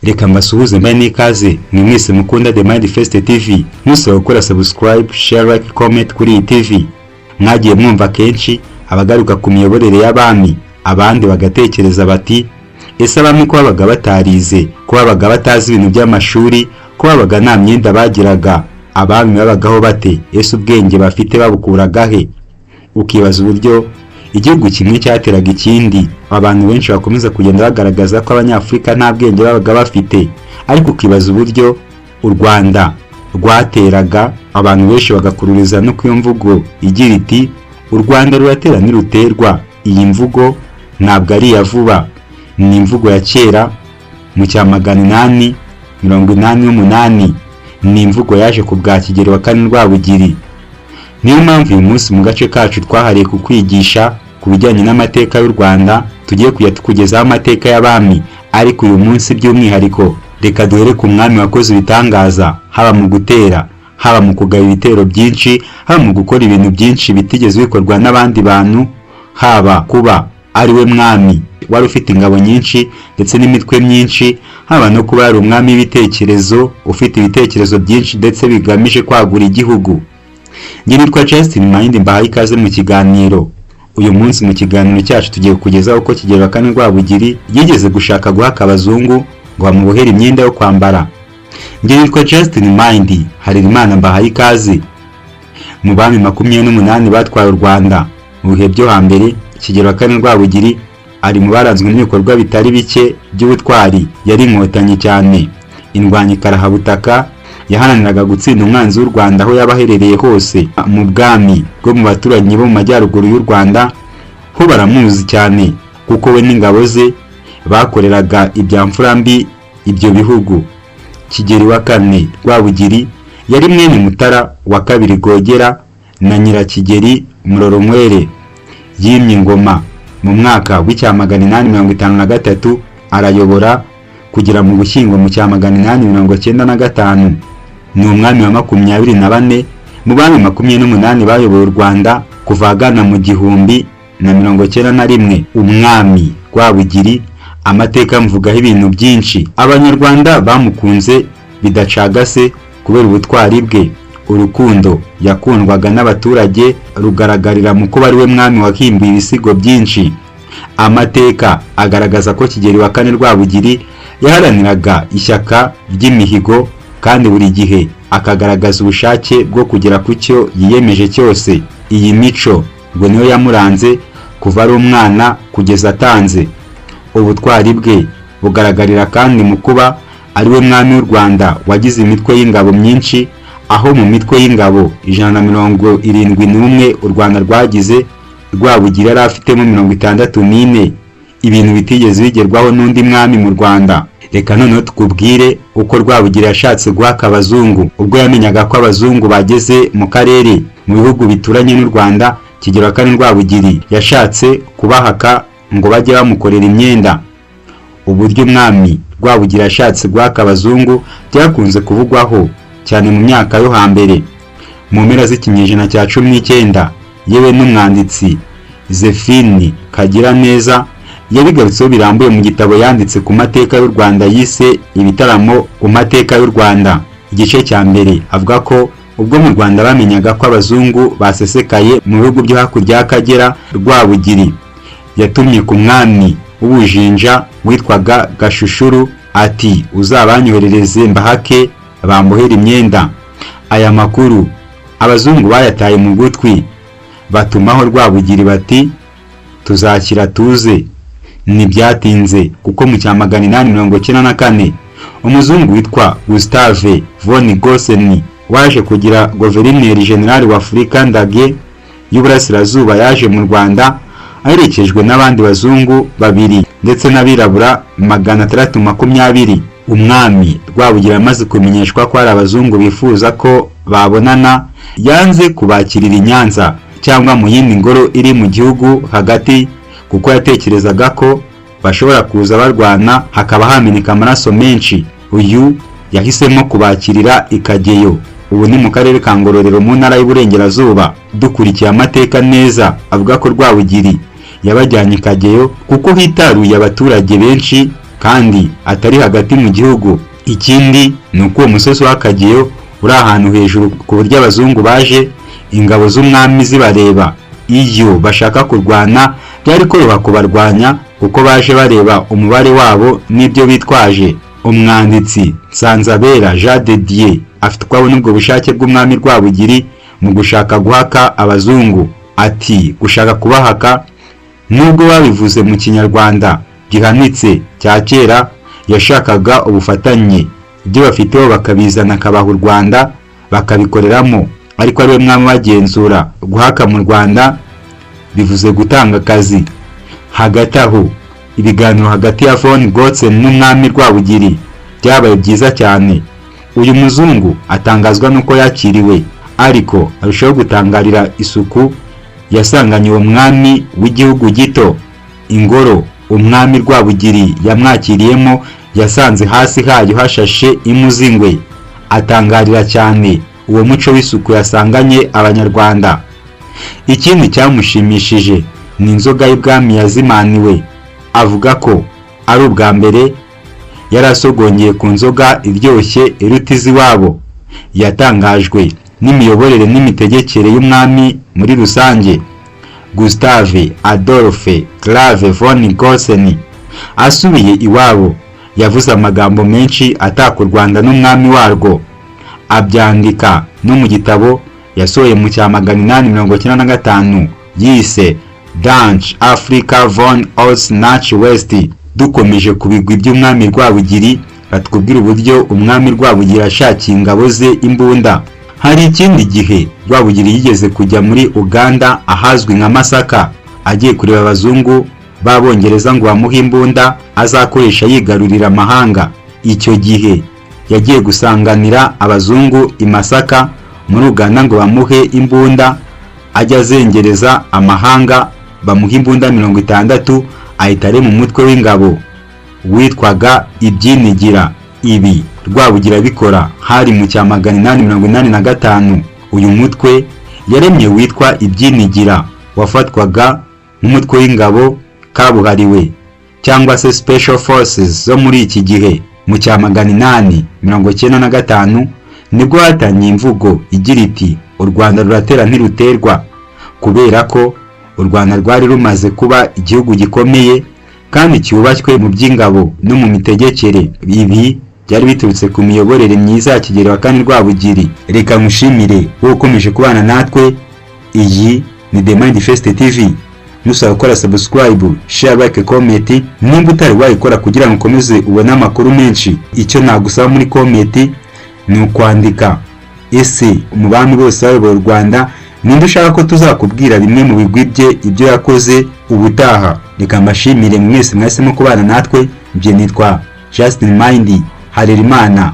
Reka mbasuhuze mbahe n'ikaze mwe mwese mukunda The Mind First TV. Ntusaba gukora subscribe, share, like, comment kuri iyi TV. Mwagiye mwumva kenshi abagaruka ku miyoborere y'abami, abandi bagatekereza bati: "Ese abami ko babaga batarize, ko babaga batazi ibintu by'amashuri, ko babaga nta myenda bagiraga, abami babagaho bate? Ese ubwenge bafite babukuraga he?" Ukibaza uburyo igihugu kimwe cyateraga ikindi. Abantu benshi bakomeza kugenda bagaragaza ko Abanyafurika nta bwenge babaga bafite, ariko ukibaza uburyo u Rwanda rwateraga. Abantu benshi bagakururiza no ku iyo mvugo igira iti: "U Rwanda ruratera ntiruterwa." Iyi mvugo ntabwo ari iya vuba, ni imvugo ya kera mu cya 888. Ni imvugo yaje ku bwa Kigeli wa kane Rwabugiri. Niyo mpamvu uyu munsi mu gace kacu twahariye kukwigisha ku bijyanye n'amateka y'u Rwanda tugiye kujya tukugezaho amateka y'abami. Ariko uyu munsi by'umwihariko reka duhere ku mwami wakoze ibitangaza, haba mu gutera, haba mu kugaba ibitero byinshi, haba mu gukora ibintu byinshi bitigeze bikorwa n'abandi bantu, haba kuba ari we mwami wari ufite ingabo nyinshi ndetse n'imitwe myinshi, haba no kuba yari umwami w'ibitekerezo, ufite ibitekerezo byinshi ndetse bigamije kwagura igihugu. Njye nitwa Justin Mind, mbahaye ikaze mu kiganiro. Uyu munsi mu kiganiro cyacu tugiye kukugezaho ko Kigeli wa kane Rwabugiri yigeze gushaka guhaka abazungu ngo bamubohere imyenda yo kwambara. Njye nitwa Justin Mind Harerimana, mbahaye ikaze. Mu bami 28 batwaye u Rwanda mu bihe byo hambere, Kigeli wa kane Rwabugiri ari mu baranzwe n'ibikorwa bitari bike by'ubutwari. Yari inkotanyi cyane, indwanyi karahabutaka, yaharaniraga gutsinda umwanzi w'u Rwanda aho yaba aherereye hose. Mu bwami bwo mu baturanyi bo mu majyaruguru y'u Rwanda ho baramuzi cyane, kuko we n'ingabo ze bakoreraga ibya mfura mbi ibyo bihugu. Kigeli wa kane Rwabugiri yari mwene Mutara wa kabiri Rwogera na Nyirakigeli Murorunkwere. Yimye ingoma mu mwaka w'icya 853, arayobora kugera mu Gushyingo mu cya 895. Ni umwami wa 24 mu bami 28 bayoboye u Rwanda kuva ahagana mu 1091. Umwami Rwabugiri amateka amuvugaho ibintu byinshi. Abanyarwanda bamukunze bidacagase kubera ubutwari bwe. Urukundo yakundwaga n'abaturage rugaragarira mu kuba ari we mwami wahimbiye ibisigo byinshi. Amateka agaragaza ko Kigeli wa kane Rwabugiri yaharaniraga ishyaka ry'imihigo, kandi buri gihe akagaragaza ubushake bwo kugera ku cyo yiyemeje cyose. Iyi mico ngo niyo yamuranze kuva ari umwana kugeza atanze. Ubutwari bwe bugaragarira kandi mu kuba ari we mwami w'u Rwanda wagize imitwe y'ingabo myinshi, aho mu mitwe y'ingabo 171 u Rwanda rwagize, Rwabugiri yari afitemo 64, ibintu bitigeze bigerwaho n'undi mwami mu Rwanda. Reka noneho tukubwire uko Rwabugiri yashatse guhaka abazungu. Ubwo yamenyaga ko abazungu bageze mu karere, mu bihugu bituranye n'u Rwanda, Kigeli wa kane Rwabugiri yashatse kubahaka ngo bajye bamukorera imyenda. Uburyo umwami Rwabugiri yashatse guhaka abazungu byakunze kuvugwaho cyane mu myaka yo hambere, mu mpera z'ikinyejana cya 19. Yewe n'umwanditsi Zephine Kagiraneza yabigarutseho birambuye mu gitabo yanditse ku mateka y'u Rwanda yise "Ibitaramo ku mateka y'u Rwanda", igice cya mbere. Avuga ko ubwo mu Rwanda bamenyaga ko abazungu basesekaye mu bihugu byo hakurya y'Akagera, Rwabugiri yatumye ku mwami w'Ubujinja witwaga Gashushuru ati: "Uzabanyoherereze mbahake bambohere imyenda." Aya makuru abazungu bayataye mu gutwi, batumaho Rwabugiri bati: "Tuzakira tuze." Ntibyatinze, kuko mu cya 894 umuzungu witwa Gustave von Gosen, waje kugira guverineri general wa Afurika Ndage y'Uburasirazuba, yaje mu Rwanda aherekejwe n'abandi bazungu babiri ndetse n'abirabura 620. Umwami Rwabugiri amaze kumenyeshwa ko hari abazungu bifuza ko babonana, yanze kubakirira i Nyanza cyangwa mu yindi ngoro iri mu gihugu hagati, kuko yatekerezaga ko bashobora kuza barwana hakaba hameneka amaraso menshi. Uyu yahisemo kubakirira i Kageyo, ubu ni mu karere ka Ngororero mu ntara y'Iburengerazuba. Dukurikiye amateka neza, avuga ko Rwabugiri yabajyanye i Kageyo kuko hitaruye abaturage benshi. kandi atari hagati mu gihugu. Ikindi ni uko uwo musozi w'Akageyo uri ahantu hejuru, ku buryo abazungu baje ingabo z'umwami zibareba, iyo bashaka kurwana byari koroha kubarwanya kuko baje bareba umubare wabo n'ibyo bitwaje. Umwanditsi Nsanzabera Jean de Dieu afite uko abona ubwo bushake bw'umwami Rwabugiri mu gushaka guhaka abazungu. Ati gushaka kubahaka, nubwo babivuze mu Kinyarwanda gihanitse cya kera, yashakaga ubufatanye, ibyo bafiteho bakabizana akabaha u Rwanda bakabikoreramo, ariko ariwe mwami bagenzura. Guhaka mu Rwanda bivuze gutanga akazi. Hagati aho ibiganiro hagati ya von Gotzen n'umwami Rwabugiri byabaye byiza cyane. Uyu muzungu atangazwa n'uko yakiriwe, ariko arushaho gutangarira isuku yasanganye uwo mwami w'igihugu gito. Ingoro umwami Rwabugiri yamwakiriyemo yasanze hasi hayo hashashe impu z'ingwe. Atangarira cyane uwo muco w'isuku yasanganye Abanyarwanda. Ikindi cyamushimishije ni inzoga y'ubwami yazimaniwe. Avuga ko ari ubwa mbere yari asogongeye ku nzoga iryoshye iruta iz'iwabo. Yatangajwe n'imiyoborere n'imitegekere y'umwami muri rusange. Gustave Adolphe Grave von Gossen asubiye iwabo yavuze amagambo menshi ataka u Rwanda n'umwami warwo, abyandika no mu gitabo yasohoye mu cya 895 yise Danch Africa von Ost nach West. Dukomeje ku bigwi by'umwami Rwabugiri, batubwira uburyo umwami Rwabugiri ashakiye ingabo ze imbunda. Hari ikindi gihe Rwabugiri yigeze kujya muri Uganda ahazwi nka Masaka, agiye kureba abazungu b'Abongereza ngo bamuhe imbunda azakoresha yigarurira amahanga. Icyo gihe yagiye gusanganira abazungu i Masaka muri Uganda ngo bamuhe imbunda ajya azengereza amahanga. Bamuha imbunda 60, ahita ari mu mutwe w'ingabo witwaga Ibyinigira. Ibi Rwabugiri abikora hari mu cya 885. Uyu mutwe yaremye witwa Ibyinigira wafatwaga nk'umutwe w'ingabo kabuhariwe cyangwa se special forces zo muri iki gihe. Mu cya 895 nibwo hatangiye imvugo igira iti u Rwanda ruratera ntiruterwa, kubera ko u Rwanda rwari rumaze kuba igihugu gikomeye kandi cyubashywe mu by'ingabo no mu mitegekere. Ibi byari biturutse ku miyoborere myiza ya Kigeli wa kane Rwabugiri. Reka nkushimire wowe ukomeje kubana natwe. Iyi ni The Mind Fest TV. Nusaba gukora subscribe, share, like, comment nimba utari wayikora kugira ngo ukomeze ubone amakuru menshi. Icyo nagusaba muri comment ni ukwandika ese mu bami bose bayoboye u Rwanda ninde ushaka ko tuzakubwira bimwe mu bigwi bye, ibyo yakoze ubutaha. Reka mbashimire mwese mwahisemo kubana natwe. Ibyo nitwa Justin Mind Harerimana.